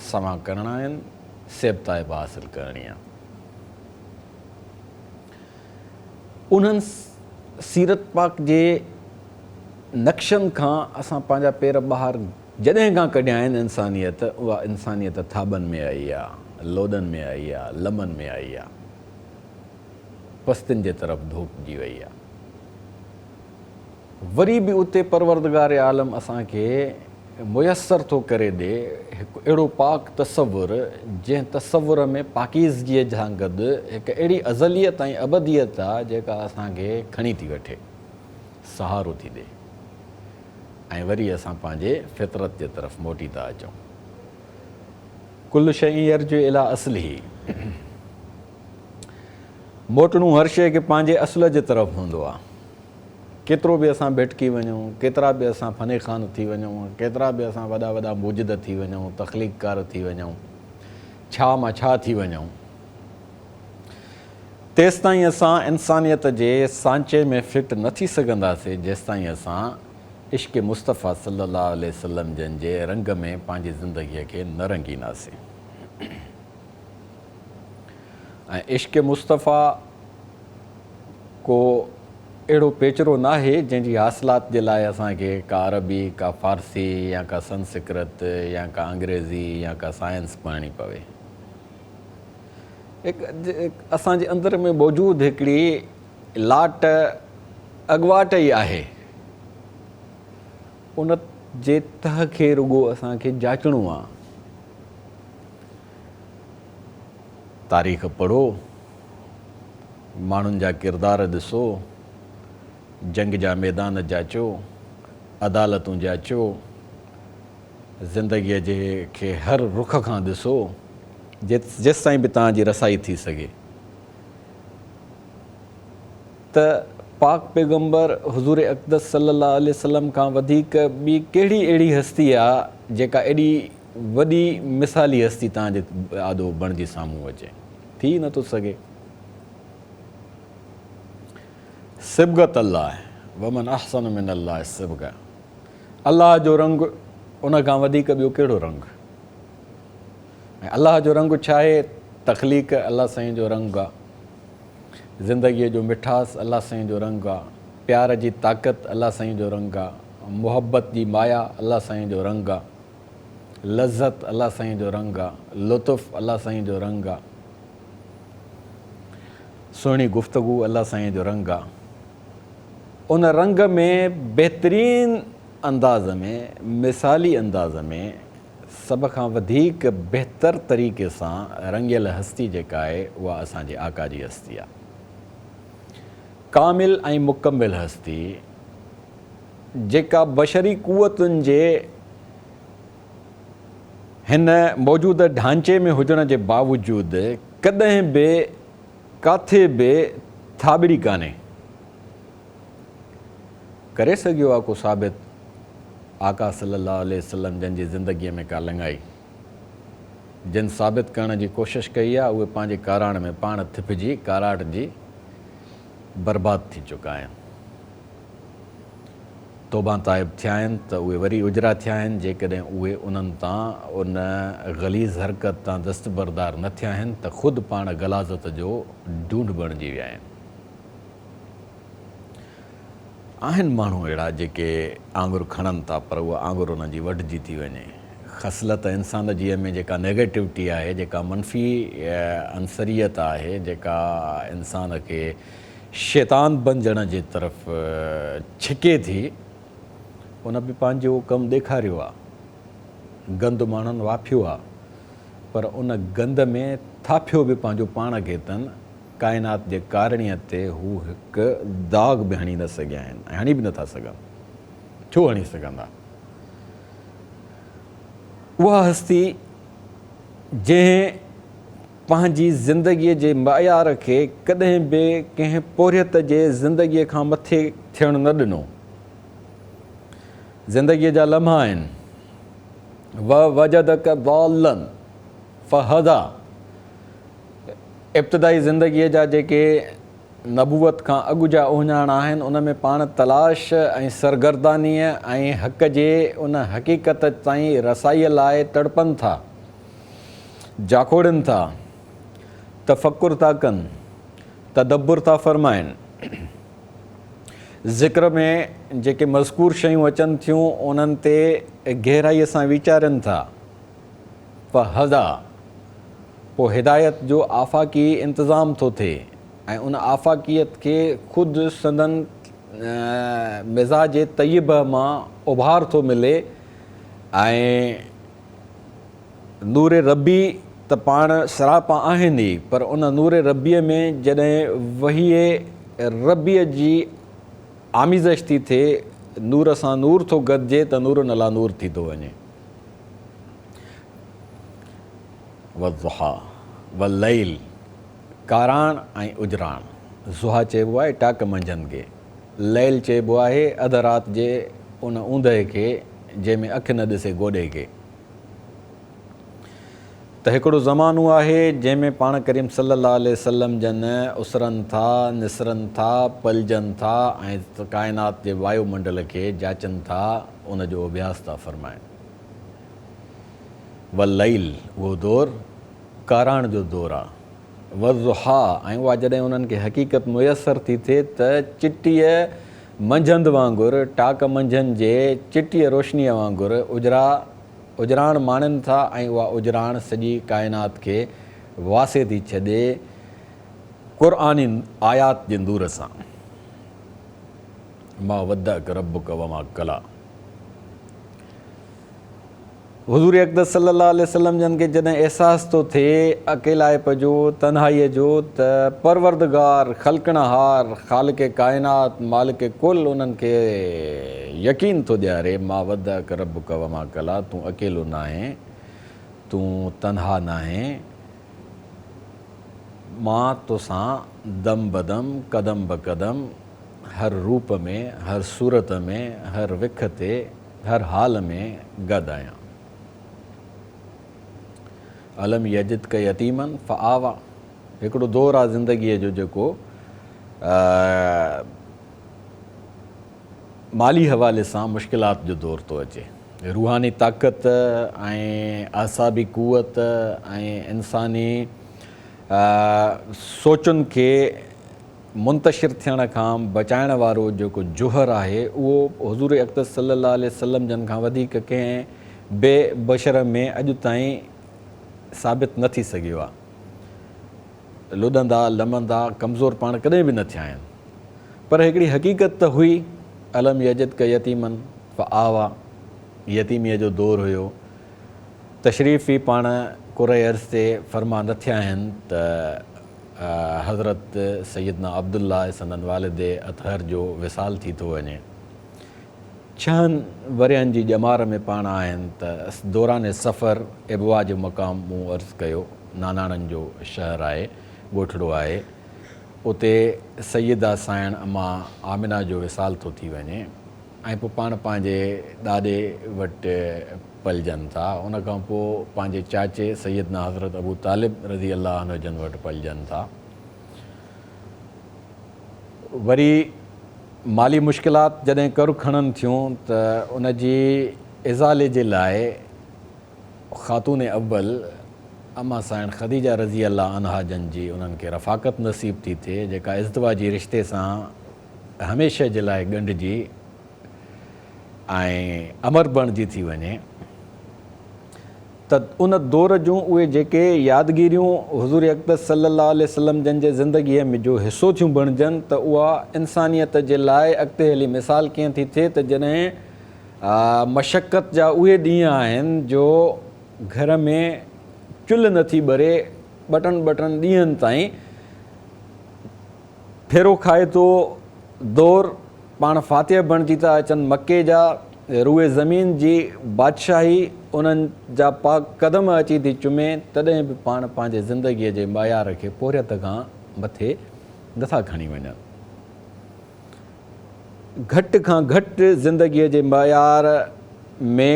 سوان ڪرڻا آهن، سيبتائپ حاصل ڪرڻي آ. انهن سيرت پاڪ جي نقشن کان اسان پنهنجا پير ٻاهر جڏهن کان ڪڍيا آهن انسانيت اها انسانيت ٿاٻن ۾ آئي آ، لوڏن ۾ آئي آ، لمن ۾ آئي آ، پستين جي طرف ڌوپجي وئي آ. وري به اتي پروردگار عالم اسان کي ميسر ٿو ڪري ڏي هڪ اهڙو پاڪ تصور جنهن تصور ۾ پاڪيزگيء سان گڏ هڪ اهڙي ازليت ۽ ابديت آ جيڪا اسان کي کڻي ٿي وٺي، سهارو ٿي ڏي ۽ وري اسان پنهنجي فطرت جي طرف موٽي ٿا اچون. ڪل شيء يرجع الي اصله موٽڻو هر شيء کي پنهنجي اصل جي طرف هوندو آ. ڪيترو به اسان ڀٽڪي وڃون، ڪيترا به اسان فني خان ٿي وڃون، ڪيترا به اسان وڏا وڏا موجد ٿي وڃون، تخليقڪار ٿي وڃون، ڇا مان ڇا ٿي وڃون، تيستائين اسان انسانيت جي سانچي ۾ فٽ نه ٿي سگهنداسين، جيستائين اسان عشق مصطفيٰ صلي الله عليه وسلم جن جي رنگ ۾ پنهنجي زندگيء کي نه رنگينداسين. ۽ عشق مصطفيٰ ڪو اهڙو پيچرو ناهي جنهن جي حاصلات جي لاء اسان کي ڪا عربي، ڪا فارسي يا ڪا سنسڪرت يا ڪا انگريزي يا ڪا سائنس پڙهڻي پوي. هڪ اسان جي اندر ۾ موجود هڪڙي لاٽ اڳواٽ ئي آهي. ان جي تهه کي رڳو اسان کي جاچڻو آ. تاريخ پڙهو، ماڻهن جا ڪردار ڏسو، جنگ جا ميدان جاچو، عدالتون جاچو، زندگيء جي کي هر رخ کان ڏسو، جيستائين به توهان جي رسائي ٿي سگهي ته پاڪ پيغمبر حضور اقدس صلي الله عليه وسلم کان وڌيڪ ٻي ڪهڙي اهڙي هستي آ جيڪا ايڏي وڏي مثالي هستي توهان جي آڏو بڻجي سامهون اچي. ٿي ئي نٿو سگهي. صبغة الله ومن احسن من الله صبغة الله جو رنگ ان کان وڌيڪ ٻيو ڪهڙو رنگ؟ ۽ الله جو رنگ ڇا آهي؟ تخليق الله سائين جو رنگ آ. زندگيء جو مٺاس الله سائين جو رنگ آ. پيار جي طاقت الله سائين جو رنگ آ. محبت جي مايا الله سائين جو رنگ آ. لذت الله سائين جو رنگ آ، لطف الله سائين جو رنگ آ، سهڻي گفتگو الله سائين جو رنگ آ. ان رنگ ۾ بهترين انداز ۾ مثالي انداز ۾ سڀ کان وڌيڪ بهتر طريقي سان رنگيل هستي جيڪا آهي اها اسان جي آقا جي هستي آ. ڪامل ۽ مڪمل هستي جيڪا بشري قوتن جي هن موجوده ڍانچي ۾ هجڻ جي باوجود ڪڏهن به ڪاٿي به ٿاٻڙي ڪانهي ڪري سگهيو آ ڪو ثابت آقا صلي الله عليه وسلم جن جي زندگيء ۾ ڪا لڱائي جن ثابت ڪرڻ جي ڪوشش ڪئي آ اهي پنهنجي ڪاراڻ ۾ پاڻ ٿڦجي ڪاراٽجي برباد ٿي چڪا آهن. توبه تائب ٿيا آهن ته اهي وري اجرا ٿيا آهن، جيڪڏهن اهي انهن تان ان غليظ حرڪت تان دستبردار نه ٿيا آهن ته خود پاڻ غلاظت جو ڍونڍ بڻجي ويا آهن. آهن ماڻهو اهڙا جيڪي آڱر کڻن ٿا پر اها آڱر انهن جي وڍجي ٿي وڃي. خصلت انسان جي ۾ جيڪا نيگيٽوٽي آهي، جيڪا منفي عنصريت آهي، جيڪا انسان کي شيطان بنجڻ جي طرف ڇڪي ٿي، ان به پنهنجو ڪم ڏيکاريو آ. گند ماڻهن واڦيو آ، پر ان گند ۾ ٿاڦيو به پنهنجو پاڻ کي تن ڪائنات جي ڪارڻيء تي هو هڪ داغ به هڻي نه سگهيا آهن ۽ هڻي به نه ٿا سگهن. ڇو هڻي سگهندا؟ اها هستي جنهن پنهنجي زندگيء جي معيار کي ڪڏهن به ڪنهن پورهيت جي زندگيء کان مٿي ٿيڻ نه ڏنو. زندگيء جا لمحا آهن. ووجدک ضالا فهديٰ ابتدائي زندگيء جا جيڪي نبوت کان اڳ جا اهڃاڻ آهن، ان ۾ پاڻ تلاش ۽ سرگردانيء ۽ حق جي ان حقيقت تائين رسائيء لاء تڙپن ٿا، جاکوڙين ٿا، تفڪر ٿا ڪن، تدبر ٿا فرمائن. ذڪر ۾ جيڪي مذڪور شيون اچن ٿيون، انهن تي گهرائيء سان ويچارين ٿا. فهديٰ، پوء هدايت جو آفاقي انتظام ٿو ٿئي ۽ ان آفاقيت کي خود سندن مزاج طيبه مان اڀار ٿو ملي ۽ نور ربي ته پاڻ سراپا آهن ئي پر ان نور ربيء ۾ جڏهن وحي ربيء جي آميزش ٿي ٿئي، نور سان نور ٿو گڏجي ته نور عليٰ نور ٿي ٿو وڃي. والضحيٰ والليل ڪاراڻ ۽ اجراڻ، ضحيٰ چئبو آهي ٽاڪ منجهند کي، ليل چئبو آهي اڌ رات جي ان اوندهه کي جنهن ۾ اک نه ڏسي گوڏي کي. ته هڪڙو زمانو آهي جنهن ۾ پاڻ ڪريم صلي الله عليه وسلم جن اسرن ٿا، نسرن ٿا، پلجن ٿا ۽ ڪائنات جي وايو منڊل کي جاچن ٿا، ان جو اڀياس ٿا فرمائن. والليل، اهو دور ڪاراڻ جو دور آ. والضحيٰ، ۽ اها جڏهن انهن کي حقيقت ميسر ٿي ٿئي ته چٽيء منجهند وانگر، ٽاڪ منجهند جي چٽيء روشنيء وانگر اجرا، اجراڻ ماڻين ٿا ۽ اها اجراڻ سڄي ڪائنات کي واسي ٿي ڇڏي قرآني آيات جي نور سان. ما ودعک ربک وما قليٰ. حضور اقدس صلي الله عليه وسلم جن کي جڏهن احساس ٿو ٿئي اڪيلائپ جو، تنهائيء جو ته پروردگار، خلقڻهار، خالق ڪائنات، مالڪ ڪل انهن کي يقين ٿو ڏياري، ما ودعک ربک وما قليٰ تون اڪيلو ناهين، تون تنها ناهين، مان توسان دم بدم، قدم بقدم، هر روپ ۾، هر صورت ۾، هر وک تي، هر حال ۾ گڏ آهيان. الم يجدک يتيما فآويٰ هڪڙو دور آ زندگيء جو جيڪو مالي حوالي سان مشڪلات جو دور ٿو اچي. روحاني طاقت ۽ اعصابي قوت ۽ انساني سوچن کي منتشر ٿيڻ کان بچائڻ وارو جيڪو جوهر آهي اهو حضور اقدس صلي الله عليه وسلم جن کان وڌيڪ ڪنهن به بشر ۾ اڄ تائين ثابت نه ٿي سگهيو آهي. لڏندا لمندا ڪمزور پاڻ ڪڏهن به نه ٿيا آهن. پر هڪڙي حقيقت ته هئي الم يجدک يتيما فآويٰ يتيميء جو دور هيو. تشريف ئي پاڻ ڪرهء ارض تي فرما نه ٿيا آهن ته حضرت سيدنا عبدالله سندن والد اطهر جو وصال ٿي ٿو وڃي. ڇهن ورهين جي ڄمار ۾ پاڻ آهن ته دوران سفر ابوا جو مقام مون عرض ڪيو ناناڻن جو شهر آهي، ڳوٺڙو آهي، اتي سيده سائڻ اما آمنه جو وصال ٿو ٿي وڃي. ۽ پوء پاڻ پنهنجي ڏاڏي وٽ پلجن ٿا. ان کان پوء پنهنجي چاچي سيدنا حضرت ابو طالب رضي الله عنه جن وٽ پلجن ٿا. وري مالي مشڪلات جڏهن ڪر کڻن ٿيون ته ان جي ازالي جي لاء خاتون اول اما سائڻ خديجه رضي الله عنها جن جي انهن کي رفاقت نصيب ٿي ٿئي جيڪا ازدواجي رشتي سان هميشه جي لاء ڳنڍجي ۽ امر بڻجي ٿي وڃي. ته ان دور جون اهي جيڪي يادگيريون حضور اقدس صلي الله عليه وسلم جن جي زندگيء ۾ جو حصو ٿيون بڻجن ته اها انسانيت جي لاء اڳتي هلي مثال ڪيئن ٿي ٿئي ته جڏهن مشقت جا اهي ڏينهن آهن جو گهر ۾ چلهه نٿي ٻري ٻٽن ٻٽن ڏينهن تائين ڦيرو کائي ٿو دور پاڻ فاتح بڻجي ٿا اچن مڪي جا روئي زمين جي بادشاهي انهن جا پاڪ قدم اچي ٿي چمي تڏهن به پاڻ پنهنجي زندگيء جي معيار کي پورهيت کان مٿي نٿا کڻي وڃن. گهٽ کان گهٽ زندگيء جي معيار ۾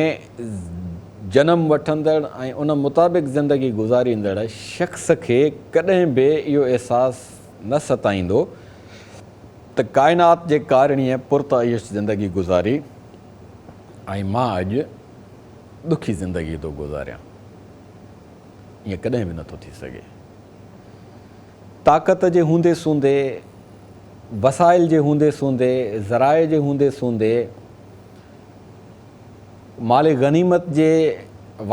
جنم وٺندڙ ۽ ان مطابق زندگي گذاريندڙ شخص کي ڪڏهن به اهو احساس نه ستائيندو ته ڪائنات جي ڪارڻيء پرتعيش زندگي گذاري ۽ مان اڄ ڏکي زندگي ٿو گذاريان. ائين ڪڏهن به نٿو ٿي سگهي. طاقت جي هوندي سوندي، وسائل جي هوندي سوندي، ذرائع جي هوندي سوندي، مال غنيمت جي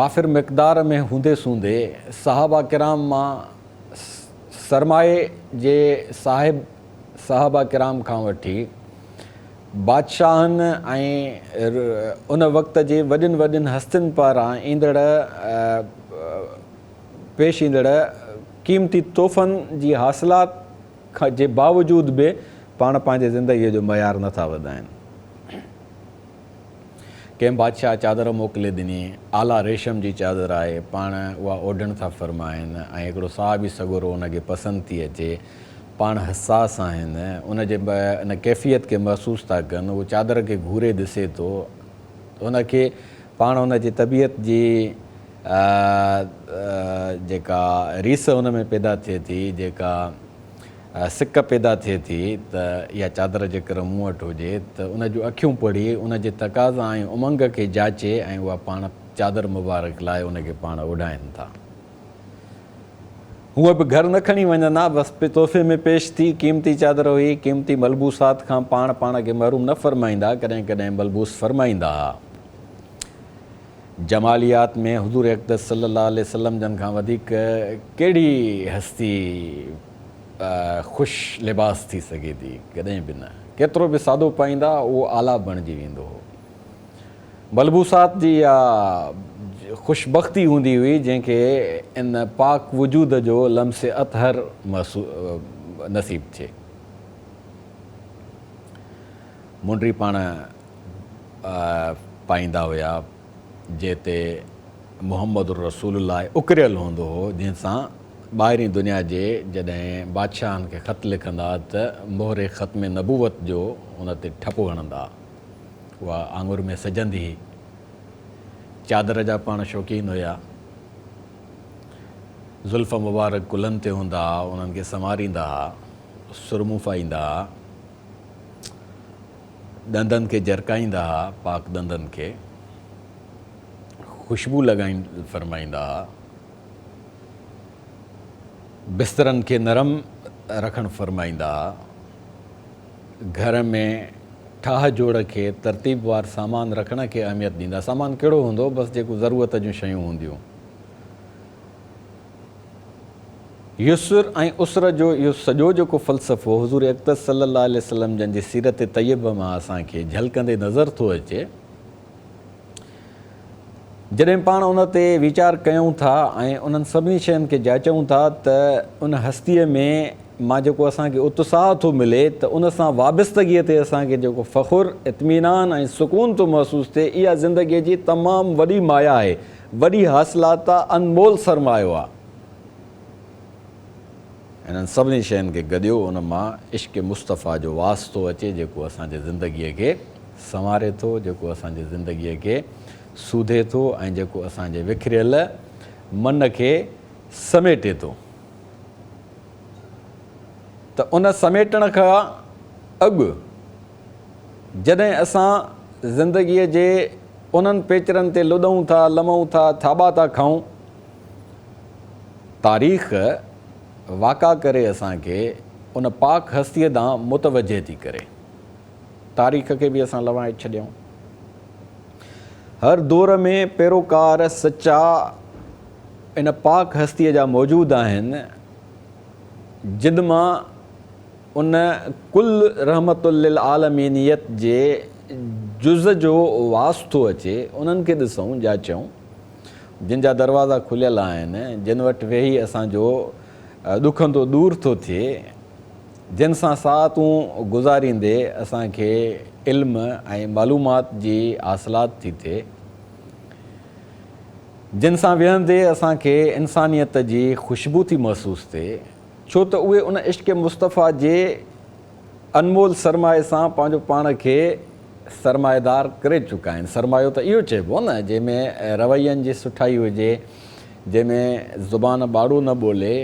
وافر مقدار ۾ هوندي سوندي، صحابه ڪرام مان سرمائي جي صاحب صحابه ڪرام کان وٺي بادشاهن ۽ ان وقت جي وڏين وڏين هستين پاران ايندڙ پيش ايندڙ قيمتي تحفن جي حاصلات جي باوجود به پاڻ پنهنجي زندگيء جو معيار نه ٿا وڌائين. ڪنهن بادشاهه چادر موڪلي ڏني، اعليٰ ريشم جي چادر آهي، پاڻ اها اوڍڻ ٿا فرمائن ۽ هڪڙو صحابي سڳورو ان کي پسند ٿي اچي، پاڻ حساس آهن، ان جي ان ڪيفيت کي محسوس ٿا ڪن، اهو چادر کي گهوري ڏسي ٿو، ان کي پاڻ ان جي طبيعت جي جيڪا ريس ان ۾ پيدا ٿئي ٿي، جيڪا سڪ پيدا ٿئي ٿي ته اها چادر جيڪر مون وٽ هجي ته ان جون اکيون پڙهي ان جي تقاضا ۽ امنگ کي جاچي ۽ اها پاڻ چادر مبارڪ لاهي ان کي پاڻ اوڍائين ٿا. هونء به گهر نه کڻي وڃن ها، بس تحفي ۾ پيش ٿي، قيمتي چادر هئي، قيمتي ملبوسات کان پاڻ پاڻ کي محروم نه فرمائيندا، ڪڏهن ڪڏهن ملبوس فرمائيندا ها. جماليات ۾ حضور اقدس صلي الله عليه وسلم جن کان وڌيڪ ڪهڙي هستي خوش لباس ٿي سگهي ٿي؟ ڪڏهن به نه. ڪيترو به سادو پائيندا اهو اعليٰ بڻجي ويندو هو. ملبوسات جي اها خوش بختي هوندي هئي جنهن کي ان پاڪ وجود جو لمس اطهر نصيب ٿئي. منڊي پاڻ پائيندا هيا جنهن تي محمد الرسول الله اڪريل هوندو هو جنهن سان ٻاهرين دنيا جي جڏهن بادشاهن کي خط لکندا ته مهر ختم نبوت جو ان تي ٺپو هڻندا. اها آڱر ۾ سجندي هئي. چادر جا پاڻ شوقين هيا. زلف مبارڪ ڪلهن تي هوندا ها، انهن کي سنواريندا ها، سرمو پائيندا ها، ڏندن کي جرڪائيندا ها، پاڪ ڏندن کي خوشبو لڳائين فرمائيندا ها، بسترن کي نرم رکڻ فرمائيندا ها. گهر ۾ ٺاهه جوڙ کي ترتيبوار سامان رکڻ کي اهميت ڏيندا. سامان ڪهڙو هوندو؟ بس جيڪو ضرورت جون شيون هونديون. يسر ۽ عسر جو اهو سڄو جيڪو فلسفو حضور اقدس صلي الله عليه وسلم جن جي سيرت طيبه مان اسان کي جهلڪندي نظر ٿو اچي، جڏهن پاڻ ان تي ويچار ڪيون ٿا ۽ انهن سڀني شين کي جاچيون ٿا ته ان هستيء ۾ مان جيڪو اسان کي اتساهه ٿو ملي ته ان سان وابستگيء تي اسان کي جيڪو فخر، اطمينان ۽ سڪون ٿو محسوس ٿئي اها زندگيء جي تمام وڏي مايا آهي، وڏي حاصلات آ، انمول سرمايو آ. انهن سڀني شين کي گڏيو ان مان عشق مصطفيٰ جو واس ٿو اچي جيڪو اسان جي زندگيء کي سنواري ٿو، جيڪو اسان جي زندگيء کي سوڌي ٿو ۽ جيڪو اسان جي وکريل من کي سميٽي ٿو. ته ان سميٽڻ کان اڳ جڏهن اسان زندگيء جي انهن پيچرن تي لڏون ٿا، لمئون ٿا، ٿاٻا ٿا کائون، تاريخ واڪا ڪري اسان کي ان پاڪ هستيء ڏانهن متوجهه ٿي ڪري. تاريخ کي به اسان لوائي ڇڏيائون. هر دور ۾ پيروڪار سچا ان پاڪ هستيء جا موجود آهن، جن مان ان ڪل رحمت للعالمينيت جي جز جو واس ٿو اچي، انهن کي ڏسون، جاچيون، جن جا دروازا کليل آهن، جن وٽ ويهي اسان جو ڏکندو ڏور ٿو ٿئي، جن سان ساعتون گذاريندي اسان کي علم ۽ معلومات جي حاصلات ٿي ٿئي، جن سان ويهندي اسان کي انسانيت جي خوشبو ٿي محسوس ٿئي، ڇو ته اهي ان عشق مصطفيٰ جي انمول سرمائي سان پنهنجو پاڻ کي سرمائيدار ڪري چڪا آهن. سرمايو ته اهو چئبو نه جنهن ۾ روين جي سٺائي هجي، جنهن ۾ زبان ٻاڙو نه ٻولي،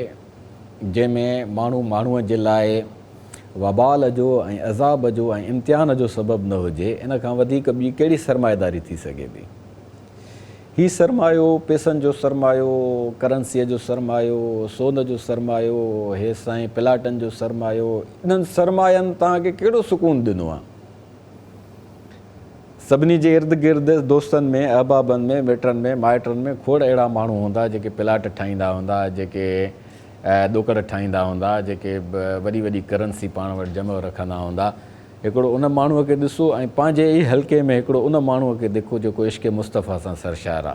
جنهن ۾ ماڻهو ماڻهوء جي لاء وبال جو ۽ عذاب جو ۽ امتحان جو سبب نه هجي، ان کان وڌيڪ ٻي ڪهڙي سرمائيداري ٿي سگهي ٿي؟ هي سرمايو، پئسن جو سرمايو، ڪرنسيء جو سرمايو، سون جو سرمايو، هي سائين پلاٽن جو سرمايو، انهن سرماين توهان کي ڪهڙو سڪون ڏنو آهي؟ سڀني جي ارد گرد دوستن ۾، احبابن ۾، مٽن ۾، مائٽن ۾ کوڙ اهڙا ماڻهو هوندا جيڪي پلاٽ ٺاهيندا هوندا، جيڪي ڏوڪڙ ٺاهيندا هوندا، جيڪي وڏي وڏي ڪرنسي پاڻ وٽ جمع رکندا هوندا. هڪڙو ان ماڻهوء کي ڏسو ۽ پنهنجي ئي حلقي ۾ هڪڙو ان ماڻهوء کي دکو جيڪو عشق مصطفيٰ سان سرشار آ.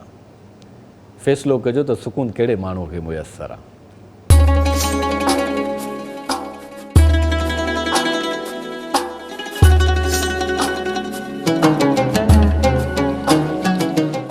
فيصلو ڪجو ته سڪون ڪهڙي ماڻهوء کي ميسر آ.